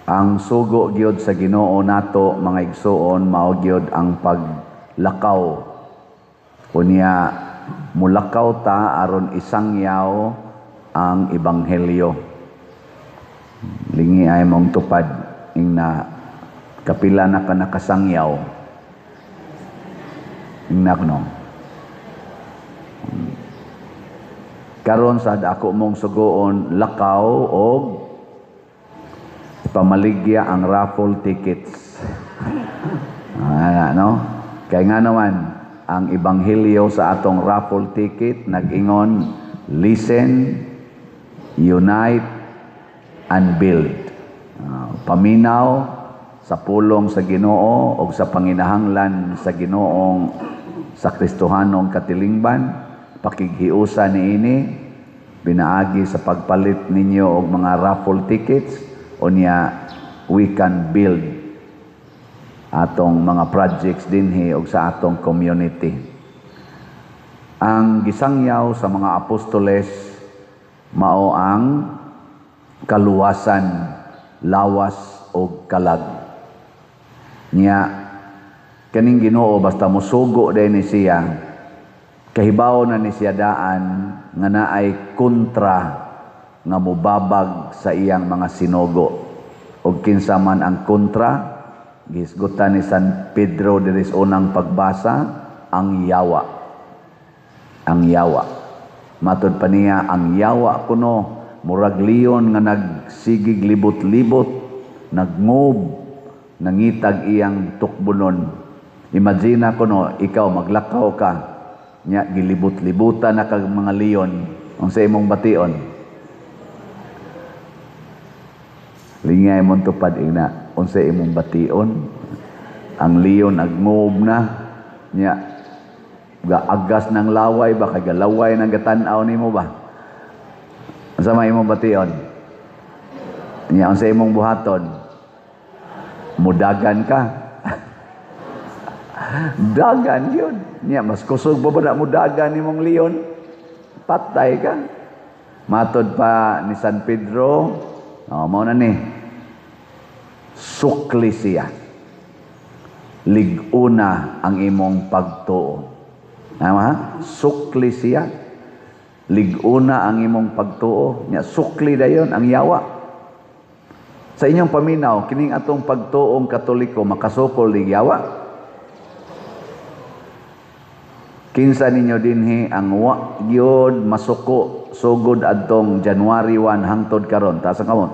Ang sugo gyud sa Ginoo nato, mga igsuon, mao gyud ang paglakaw. Unya mulakaw ta aron isangyaw ang ebanghelyo. Lingi ay mong tupad ingna, kapila na ka nakasangyaw? Ingna kuno. Karon sad ako mong sugoon, lakaw og pamaligya ang raffle tickets. Ah, no? Kay nga naman, ang ebanghelyo sa atong raffle ticket nag-ingon, "Listen, unite, and build." Paminaw sa pulong sa Ginoo o sa panginahanglan sa Ginoong sa Kristohanong katilingban, pakighiusa niini pinaagi sa pagpalit ninyo og mga raffle tickets. Unya we can build atong mga projects dinhi og sa atong community. Ang gisangyaw sa mga apostoles mao ang kaluwasan, lawas og kalag. Nya kaning Ginoo, basta musugo din ni siya, kahibaw na ni siya daan nga naay kontra nga mubabag sa iyang mga sinugo. Og kinsa man ang kontra? Gihisgutan ni San Pedro diri sa unang pagbasa, ang yawa. Ang yawa. Matod pa niya, ang yawa kuno murag leon nga nagsigig libot-libot, nagngob, nangitag iyang tukbonon. Imagine kuno, ikaw maglakaw ka, nya gilibot-libutan na kag mga leon, unsa imong bation? Lingay mong tupad ina, unsa imong bation? Ang leon nagngob na, nya gaagas ng laway ba, kay galaway ng gatan-aw nimo ba? Unsa may imong bation? Nya unsa imong buhaton? Mudagan ka. Dagan yun. Nya mas kusog pa ba na mudagan nimong leon? Patay ka. Matod pa ni San Pedro, oh, mao na ni sukli siya. Lig-una ang imong pagtuo. Tama ha? Sukli siya. Lig-una ang imong pagtuo. Nya sukli dayon ang yawa. Sa inyong paminaw, kining atong pagtuong Katoliko makasukol lig yawa? Kinsa ninyo dinhi ang wa gyud masuko sugod adtong January 1 hangtod karon? Taas ang kamot.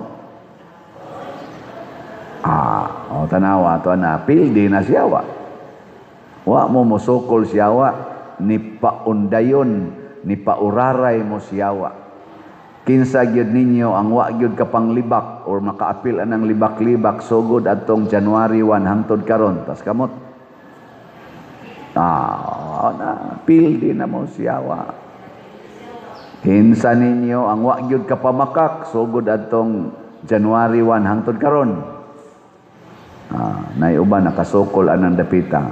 Ah, o tanawa to na pildi na siya wa. Wa mo mosukol siya wa, ni paundayon, ni pauraray mo siya wa. Kinsa gyud ninyo ang wa gyud kapanglibak or makaapil anang libak-libak sugod adtong January 1 hangtod karon? Tas kamot. Ah, na pildi na mo siya wa. Kinsa ninyo ang wa gyud kapamakak sugod adtong January 1 hangtod karon? Ah, nay uban nakasukol anang dapita.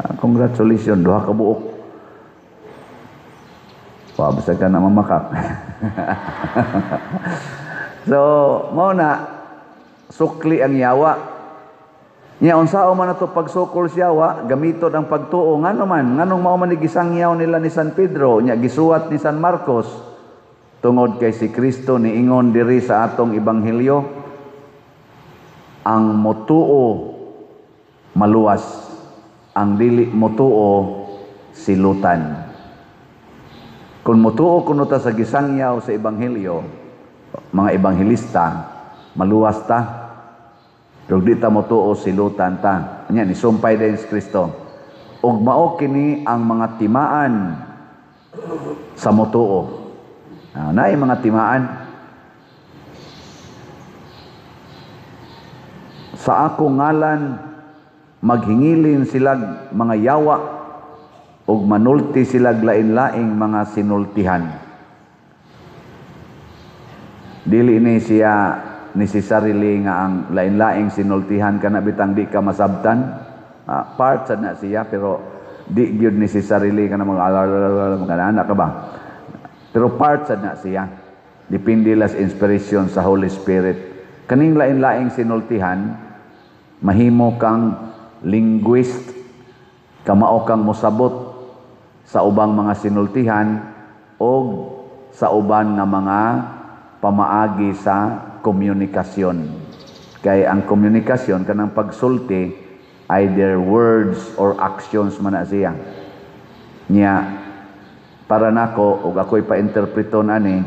Ah, congratulations, duha ka buok. Wa basta ka na mamakak. So, mao na sukli ang yawa. Nya unsaon man ato pagsukol siya wa, gamiton ang pagtuo. Ngano man, nganong mao man ni gisangyaw nila ni San Pedro, nya gisuwat ni San Marcos? Tungod kay si Kristo niingon diri sa atong ebanghelyo, ang motuo maluwas, ang dili motuo silutan. Kung motuo kuno ta sa gisangyaw sa ebanghelyo, mga ebanghelista, maluwas ta. Pero di ta motuo, silutan ta. Nya nisumpay din si Kristo. Ug mao kini ang mga timaan sa motuo. Ah, naay mga timaan. Sa akong ngalan maghingilin silag mga yawa ug manulti silag lain-laing mga sinultihan. Dili ni siya necessarily nga ang lain-laing sinultihan kana bitang di ka masabtan. Part sad na siya, pero di gyud necessarily kana mga mga anak ka ba. Pero part sad na siya. Depende las inspiration sa Holy Spirit. Kaning lain-laing sinultihan, mahimo kang linguist, kamao kang mosabot sa ubang mga sinultihan og sa uban nga mga pamaagi sa komunikasyon. Kay ang komunikasyon, kanang pagsulti, either words or actions man na siya. Nya para nako ug ako'y pa-interpreton ani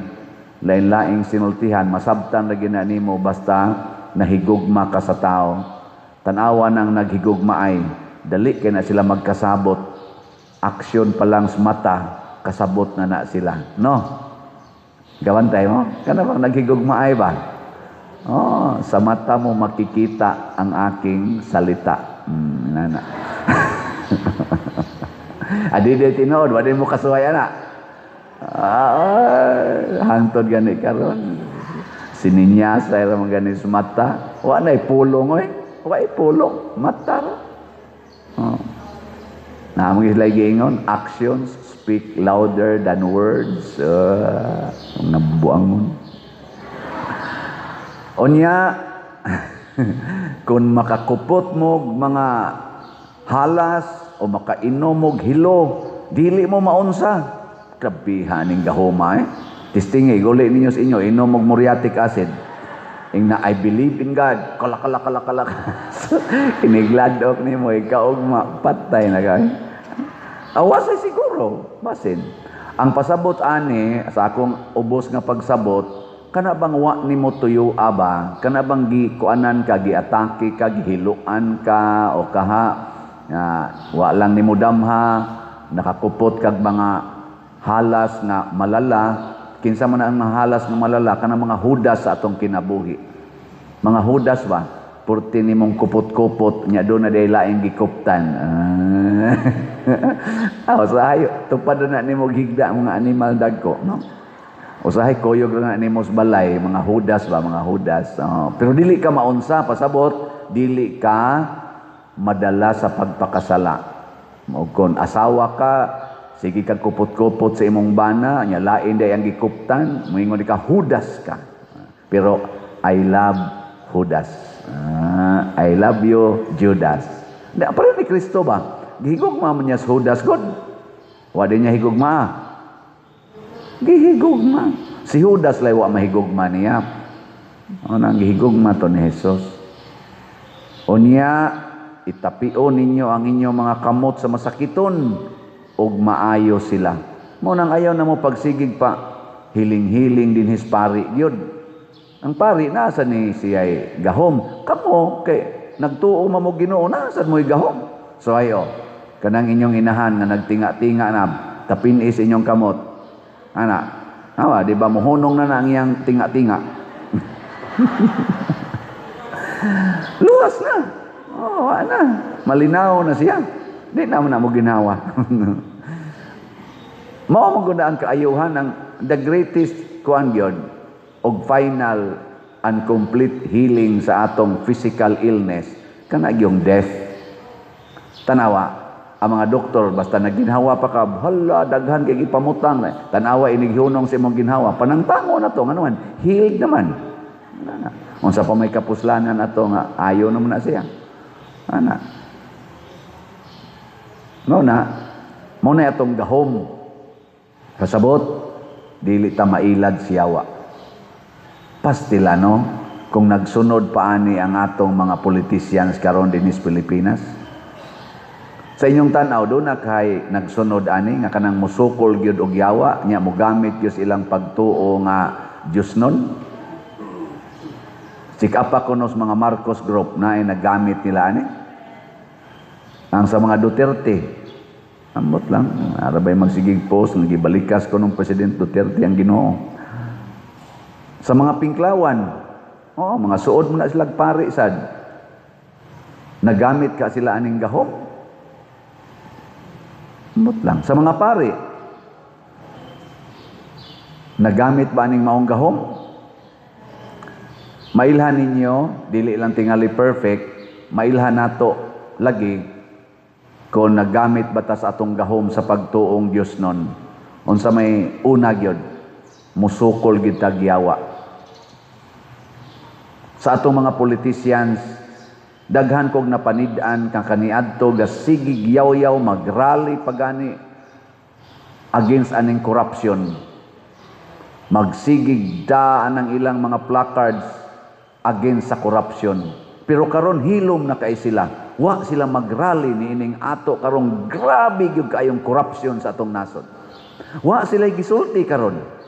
lain-laing sinultihan, masabtan lagi na nimo basta nahigugma ka sa tao. Tan-awa nang naghigugma ay dali kay na sila magkasabot. Aksyon pa lang sa mata, kasabot na na sila. No? Gawantay mo? Kana bang naghigugma ay ba? Oh, sa mata mo makikita ang aking salita. Nana. Adi di tinuod, wala mo kasuhay ana. Ah, hangtod gani karon. Sininyasa ra man gani sa mata. Wa nay pulong oy. Wa pulong, mata ra. Oh. Naamong sila giingon, actions speak louder than words. Nabuang mo. Unya, kung makakupot mo mga halas o makainom og hilo, dili mo maunsa. Grabihan ning gahoma eh. Testing eh, guli ninyo sa inyo, inom og muriatic acid. Ing na, "I believe in God." Kala, kala, kala, kala. Inigladok nimo, ikaw patay na kay. Awas ay siguro, basin. Ang pasabot ani sa akong ubos nga pagsabot, kana bang wa nimo tuyo aba, kana bang gikuanan ka, giatake ka, gihiluan ka o kaha, nga wa lang nimo damha, nakakupot kag mga halas nga malala. Kinsa man ang mga halas nga malala? Kana mga hudas sa atong kinabuhi. Mga hudas ba? Purti nimong kupot-kupot, nya doon na day laing gikuptan. Ah, usahay, tupad na nimo higda mga animal dagko, no? Usahay kuyog na nimo sa balay, mga hudas ba, mga hudas. Oh, pero dili ka maunsa, pasabot, dili ka madala sa pagpakasala. O kung asawa ka, sige kag kupot-kupot sa imong bana, nya lain day ang gikuptan, moingon ka, hudas ka. Pero I love Judas. Ah, I love you, Judas. Di, pero ni Kristo ba? Gihigugma man niya sa Judas, God. Wa di niya higugma. Gihigugma. Si Judas lay wa mahigugma niya. Ano ang gihigugma to ni Jesus? Unya, itapio ninyo ang inyong mga kamot sa masakiton ug maayo sila. Mo nang ayaw na mo pagsigig pa hiling-hiling din his pari gyud. Ang pari nasa ni siya'y gahom. Kamo kay nagtuo man mo Ginoo, nasa mo'y gahom. So ayo, kanang inyong inahan nga nagtinga-tinga na tapinis inyong kamot. Ana, awa, di ba mohunong na na ang iyang tinga-tinga? Luwas na. Oh, ana. Malinaw na siya. Di na mo na mo ginawa. Mao man gud ang kaayuhan, ang the greatest kuan gyud og final and complete healing sa atong physical illness kana gyung death. Tanawa ang mga doktor, basta nagginhawa pa ka, hala, daghan kay gipamutang. Tanawa inighunong sa imong ginhawa, panangtango na to, ngano man healed naman. Ana, unsa pa may kapuslanan ato nga ayo naman na siya. Ana, no na mo na atong gahom, pasabot dili ta mailad siyawa. Pastila no kung nagsunod pa ani ang atong mga politicians karon dinhi sa Pilipinas. Sa inyong tan-aw, do na kay nagsunod ani nga kanang musukol gyud og yawa nya mogamit gyud ilang pagtuo nga Dios nun? Sikapa kuno sa mga Marcos Group na ay naggamit nila ani. Ang sa mga Duterte, ambot lang, arabay magsigig post, nagibalikas ko nung President Duterte ang Ginoo. Sa mga Pinklawan, oh, mga suod mo na sila pari sad. Nagamit ka sila aning gahom. Ambot lang. Sa mga pari, nagamit ba aning maong gahom? Mailhan ninyo, dili lang tingali perfect, mailhan nato lagi kung nagamit ba ta sa atong gahom sa pagtuong Dios nun. Unsa may una gyud, musukol gyud tag yawa. Sa atong mga politicians, daghan kog napanid-an kang kaniadto gasigig yaw-yaw, magrally pagani against aning corruption. Magsigig daan ang ilang mga placards against sa corruption. Pero karon hilom na kay sila. Wa sila magrally niining ato karong grabe gyud kaayong corruption sa atong nasod. Wa sila gisulti karon.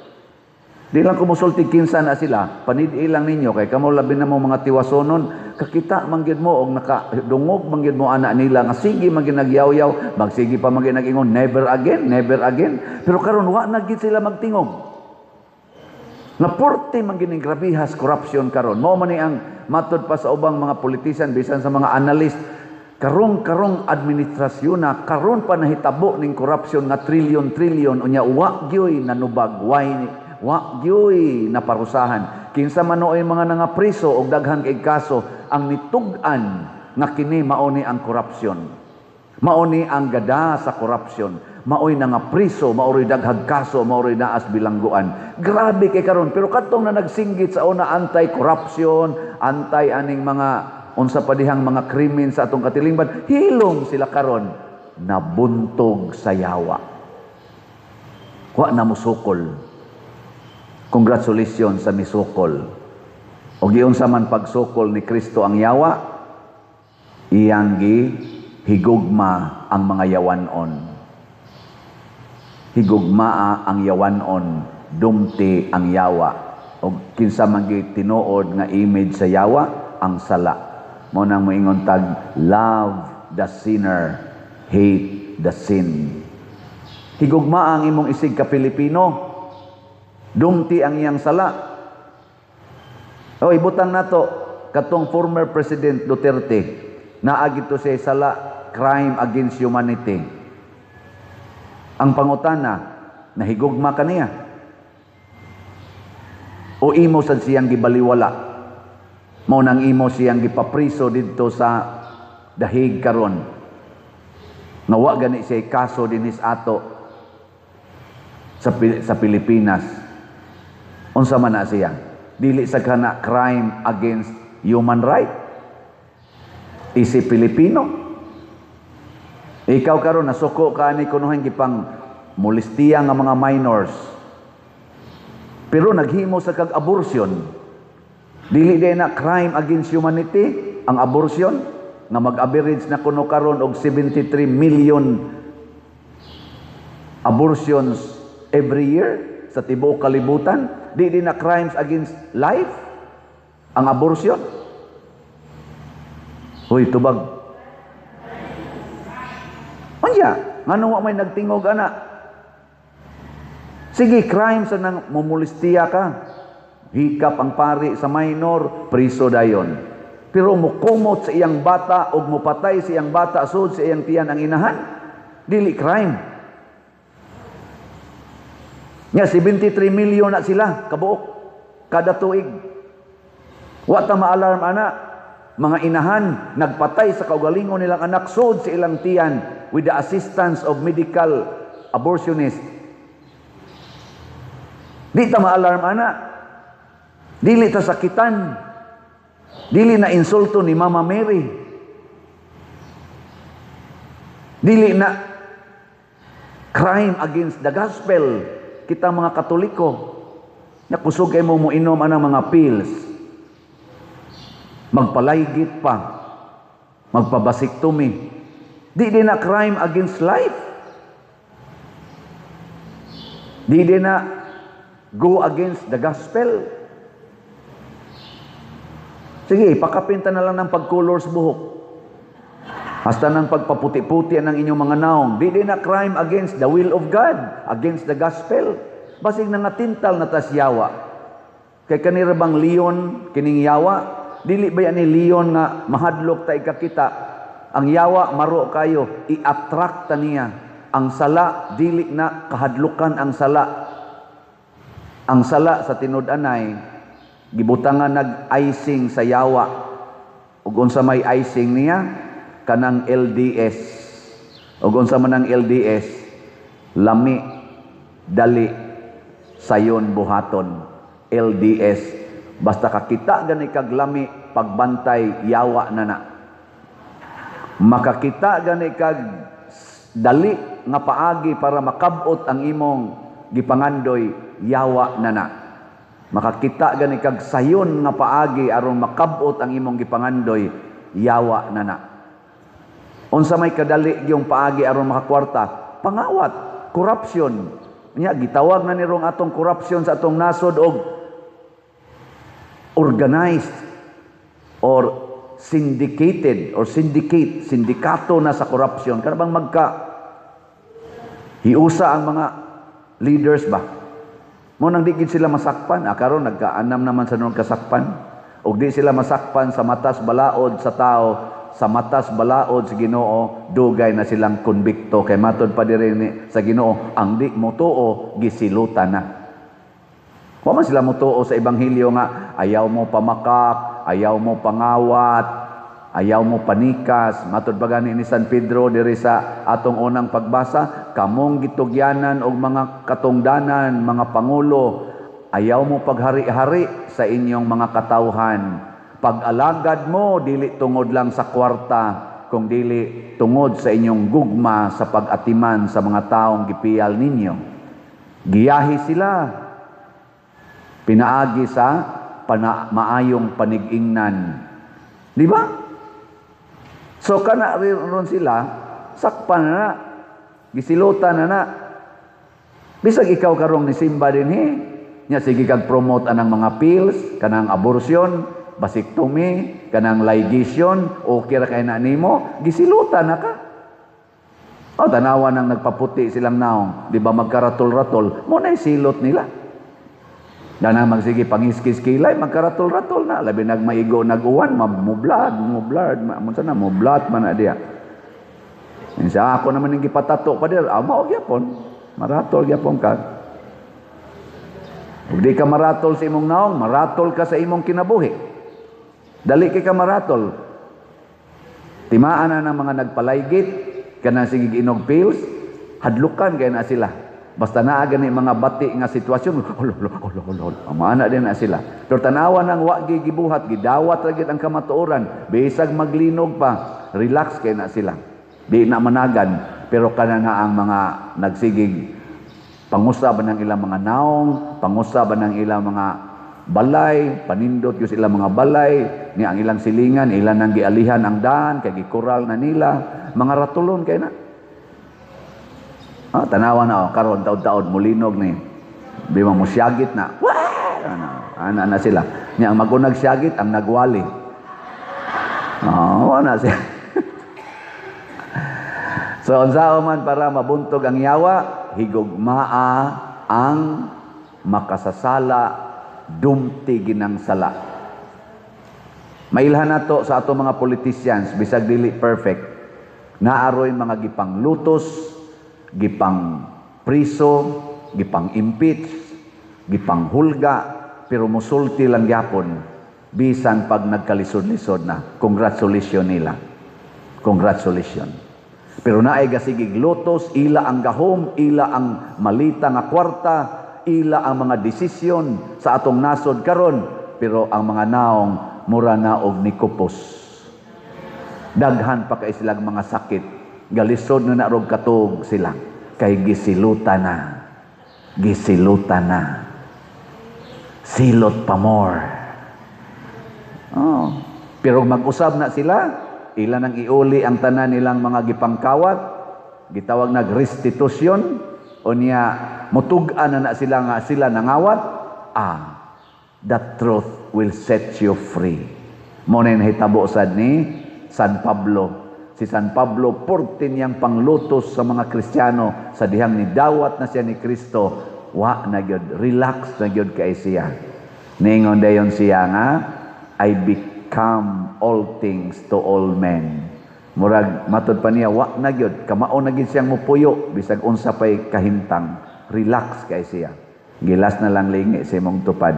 Di lang ko musulti kinsa na sila, panid-i lang ninyo kay kamo labi na mo mga tiwasonon, kakita man gyud mo og nakadungog man gyud mo ana nila nga sige man gyud nagyaw-yaw, magsige pa man gyud nag-ingon never again, never again. Pero karon wa na gyud sila magtingog. Nga porte man gyud ning grabihas corruption karon. Mao man ni ang matod pa sa ubang mga politician, bisan sa mga analyst, karong administrasyon na karon pa nahitabo ning corruption nga trilyon-trilyon, unya wa gyoy nanubag, wa gyoy naparusahan. Kinsa man nooy mga nangapriso og daghan kay kaso ang nitug-an nga kini mao ni ang corruption. Mao ni ang gada sa corruption. Maoy nangapriso, maoy daghag kaso, maoy naas bilangguan. Grabe kay karon, pero kadtong na nagsinggit sa una anti-corruption, anti aning mga unsa pa dihang mga krimen sa atong katilingban, hilom sila karon, nabuntog sa yawa. Wa na musukol. Congratulations sa misukol. O giunsa man pagsukol ni Kristo ang yawa, iyang gi higugma ang mga yawanon. Higugmaa ang yawanon, dumti ang yawa. O kinsa man gi tinuod nga image sa yawa, ang sala. Mao nang moingon tag love the sinner, hate the sin. Higugmaa ang imong isig ka Pilipino, dumti ang iyang sala. O ibutang nato katong former President Duterte, naa gito siya sala, crime against humanity. Ang pangutana, nahigugma ka niya? O imo sad siyang gibaliwala? Mao nang imo siyang gipapriso didto sa dahig karon. Nga wa gani siya kaso dinhis ato sa Pilipinas. Unsa man na siya? Dili sa kana crime against human right? Isi Pilipino. Ikaw karon nasuko ka ani kunuhin gipang molestiya nga mga minors. Pero naghimo sa kag abortion. Dili day na crime against humanity ang abortion nga mag-average na kuno karon og 73 million abortions every year sa tibuok kalibutan. Di na crimes against life ang abortion. Hoy, tubag. Unya, ngano wa may nagtingog ana? Sige, crime sa nang mumulistiya ka. Hikap ang pari sa minor, priso dayon. Pero mukumot sa iyang bata og mupatay sa iyang bata sud sa iyang tiyan ang inahan, dili crime. Nya 73 million na sila kabuok kada tuig. Wa ta ma-alarm ana. Mga inahan nagpatay sa kaugalingon nilang anak sud sa ilang tiyan with the assistance of medical abortionist. Di ta ma-alarm ana. Dili ta sakitan. Dili na insulto ni Mama Mary. Dili na crime against the gospel. Kita mga Katoliko, nakusog kay mo moinom anang mga pills. Magpalaygit pa. Magpabasiktomy. Di din na crime against life. Di din na go against the gospel. Sige, pakapinta na lang ng pag-color sa buhok. Hasta ng pagpaputi-puti ng inyong mga naong. Di din na crime against the will of God, against the gospel. Basig na nga tintal na tas yawa. Kay kanira bang leon kining yawa? Dili ba yan ni leon nga mahadlok ta ikakita? Ang yawa maro kayo, i-attract ta niya. Ang sala, dili na kahadlukan ang sala. Ang sala sa tinud-anay, gibutangan nag-icing sa yawa. Ug unsa may icing niya? Kanang LDS. Ug unsa man ang LDS? Lami, dali, sayon buhaton. LDS, Basta kakita gani kag lami pagbantay, yawa na na. Makakita gani kag dali nga paagi para makabot ang imong gipangandoy, yawa na na. Makakita gani kag sayon nga paagi aron makabot ang imong gipangandoy, yawa na na. Unsa may kadali gyung paagi aron makakwarta? Pangawat, corruption. Nya gitawag na ni rong atong corruption sa atong nasod og organized or syndicated or syndicate, sindikato na sa corruption. Kana bang magka hiusa ang mga leaders ba? Mo nang di gid sila masakpan. Ah, karon nagkaanam naman sa noon kasakpan. Og di sila masakpan sa matas balaod sa tao, sa matas balaod sa Ginoo, dugay na silang konbikto kay matod pa diri ni sa Ginoo, ang di motuo gisilutan na. Wa man sila motuo sa ebanghelyo nga ayaw mo pamakak, ayaw mo pangawat, ayaw mo panikas. Matod pa gani ni San Pedro diri sa atong unang pagbasa, kamong gitugyanan og mga katungdanan, mga pangulo, ayaw mo paghari-hari sa inyong mga katawhan. Pag-alagad mo dili tungod lang sa kwarta, kung dili tungod sa inyong gugma sa pag-atiman sa mga taong gipiyal ninyo. Giyahi sila pinaagi sa maayong panigingnan. Di ba? So kana ron sila, sakpan na na, gisilutan na na. Bisag ikaw karong nisimba dinhi, nya sige kag promote anang mga pills, kanang abortion, vasectomy, kanang ligation, okay ra kay na nimo, gisilutan na ka. O tanawa nang nagpaputi silang naong, di ba magkaratol-ratol, mo na silot nila. Dana magsige pangiskis kilay, magkaratol-ratol na. Labi nagmaigo nag-uwan, mublad, mublad, munsa na, mublat man na diya. Sa ako naman yung gipatato pa dir, ah, mao gyapon. Maratol gyapon ka. Ug di ka maratol sa imong naong, maratol ka sa imong kinabuhi. Dali kay ka maratol. Timaan na ng mga nagpalaygit, kanang sige inog pills, hadlukan kay na sila. Basta naa gani mga bati nga sitwasyon, hulo, hulo, hulo, hulo, hulo. Maana din na sila. Pero tanawa nang wa gibuhat, gidawat ra gid ang kamatuoran, bisag maglinog pa, relax kay na sila. Di na managan, pero kana na ang mga nagsigig pangusab ng ilang mga naong, pangusab ng ilang mga balay, panindot yung ilang mga balay, ni ang ilang silingan, ilan nang gialihan ang daan, kay gikural na nila, mga ratulon kay na. Ah, tanawa na oh, karon taod-taod mulinog ni. Di mo musyagit na. Wah! Ano, ana na sila. Nya ang magunag syagit ang nagwali. Oh, ana siya. So unsaon man para mabuntog ang yawa, higugmaa ang makasasala, dumti ginang sala. Mailhan nato sa ato mga politicians, bisag dili perfect, naaroy mga gipanglutos, gipang priso, gipang impeach, gipang hulga, pero musulti lang gyapon bisan pag nagkalisod-lisod na. Congratulations nila. Congratulations. Pero naay gasigig lutos, ila ang gahom, ila ang malita nga kwarta, ila ang mga desisyon sa atong nasod karon, pero ang mga naong mura na og nikupos. Daghan pa kay silang mga sakit. Galisod na narog katog sila kay gisilutan na. Gisilutan na. Silot pa more. Oh. Pero mag-usab na sila, ila nang iuli ang tanan nilang mga gipangkawat, gitawag nag restitution, o niya mutug-an na na sila nga sila nangawat, the truth will set you free. Mo na nahitabo sad ni San Pablo. Si San Pablo, porte niyang panglutos sa mga Kristiyano sa dihang nidawat na siya ni Kristo, wa na gyud, relax na gyud kay siya. Ningon dayon siya nga, I become all things to all men. Murag matod pa niya, wa na gyud, kamao na gyud siyang mupuyo bisag unsa pay kahimtang. Relax kay siya. Gilas na lang lingi sa imong tupad.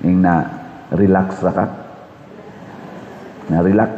Ing na relax ra ka. Na relax.